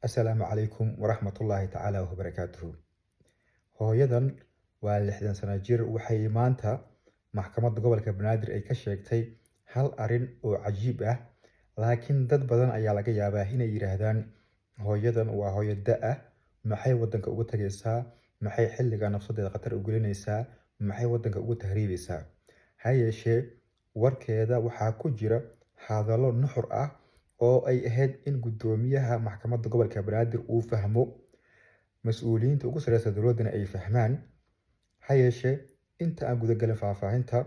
Assalaamu calaykum waraxmatullaahi tacaala wabarakaatuhu. Hooyadan waa 60 sano jir. Waxay maanta maxkamadda gobolka Banaadir ay ka sheegtay hal arrin oo cajiib ah, laakiin dad badan ayaa laga yaabaa inay yiraahdaan: "Hooyadan waa hooyo da' ah, maxay wadanka uga tagaysaa? Maxay xilligan nafsadeeda khatar u gelinaysaa? Maxay wadanka ugu tahriibaysaa?" Ha yeeshee, warkeeda waxaa ku jira hadallo nuxur ah oo ay ahayd in guddoomiyaha maxkamadda gobolka Banaadir uu fahmo, mas-uuliyiinta ugu sareysa dowladdana ay fahmaan. Ha yeeshee, inta aan gudagalin faahfaahinta,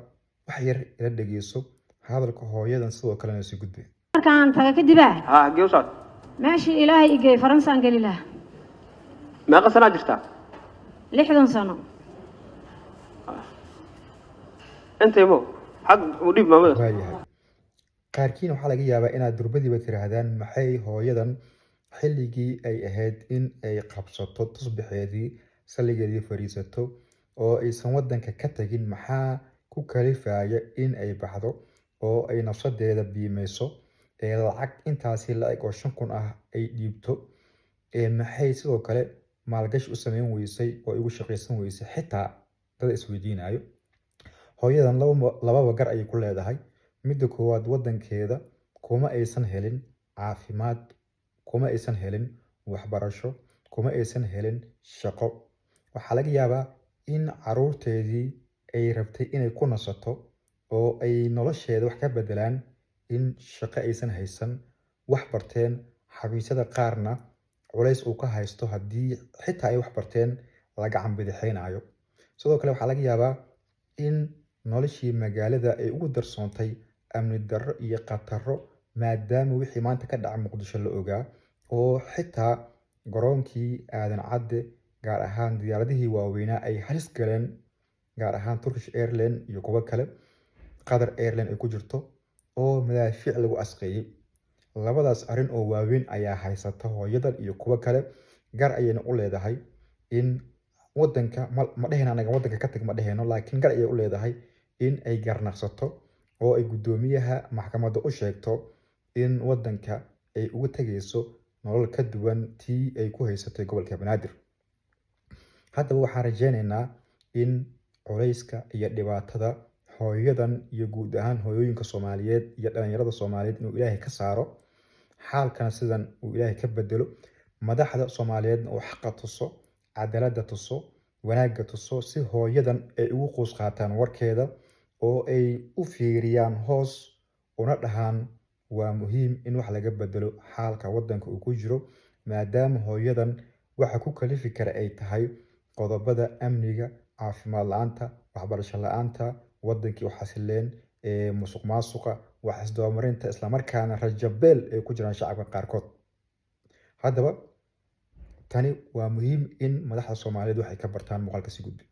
wax yar ila dhegeyso hadalka hooyadan, sidoo kalena sii gudbi. Markaan taga kadibaa Haa, xaggee u socod? Meeshii Ilaahay igey, Faransaan geli lahaa. Meeqa sanaa jirtaa? 60 sano. Intay mo xag u dhiib maamada. Waayahay, qaarkiin waxaa laga yaabaa inaad durbadiiba tiraahdaan: "Maxay hooyadan xilligii ay ahayd in ay qabsato tusbaxeedii, salligeedii fadhiisato oo aysan wadanka ka tagin, maxaa ku kalifaya in ay baxdo oo ay nafsadeeda biimeyso ee lacag intaasi la-eg oo 5000 ah ay dhiibto? Ee maxay sidoo kale maalgashi u sameyn weysay oo igu shaqaysan weysay?" Xitaa dad isweydiinayo. Hooyadan lababa gar ayay ku leedahay. Midda koowaad, wadankeeda kuma aysan helin caafimaad, kuma aysan helin waxbarasho, kuma aysan helin shaqo. Waxaa laga yaabaa in caruurteedii ay rabtay inay ku nasato oo ay nolosheeda wax ka bedelaan in shaqo aysan haysan, wax barteen, xafiisyada qaarna culays uu ka haysto, haddii xitaa ay wax barteen la gacan bidixeynayo. Sidoo kale, waxaa laga yaabaa in noloshii magaalada ay ugu darsoontay amni darro iyo khataro, maadaama wixii maanta ka dhaca Muqdisho la ogaa, oo xitaa garoonkii Aadan Cadde, gaar ahaan diyaaradihii waaweynaa, ay halis galeen, gaar ahaan Turkish Airline iyo kuwo kale, Qatar Airline ay ku jirto, oo madaafiic lagu asqeeyay. Labadaas arrin oo waaweyn ayaa haysata hooyadan iyo kuwo kale. Gar ayayna u leedahay in wadanka, ma dhehayno anaga wadanka ka tag, ma dhehayno, laakiin gar ayay u leedahay in ay garnaqsato oo ay guddoomiyaha maxkamadda u sheegto in wadanka ay uga tegayso nolol ka duwan tii ay ku haysatay gobolka Banaadir. Haddaba, waxaan rajeynaynaa in culayska iyo dhibaatada hooyadan iyo guud ahaan hooyooyinka Soomaaliyeed iyo dhalinyarada Soomaaliyeed inuu Ilaahay ka saaro xaalkana, sidan uu Ilaahay ka bedelo, madaxda Soomaaliyeedna uu xaqa tuso, cadaaladda tuso, wanaagga tuso, si hooyadan ay ugu quus qaataan warkeeda oo ay u fiiriyaan hoos una dhahaan: "Waa muhiim in wax laga bedelo xaalka wadanka uu ku jiro," maadaama hooyadan waxa ku kalifi kara ay tahay qodobada amniga, caafimaad la-aanta, waxbarasho la-aanta, wadankii oo xasileen, musuq maasuqa, wax isdabamarinta, islamarkaana rajabeel ay ku jiraan shacabka qaarkood. Haddaba, tani waa muhiim in madaxda Soomaaliyeed waxay ka bartaan. Muuqaalka si gudbi.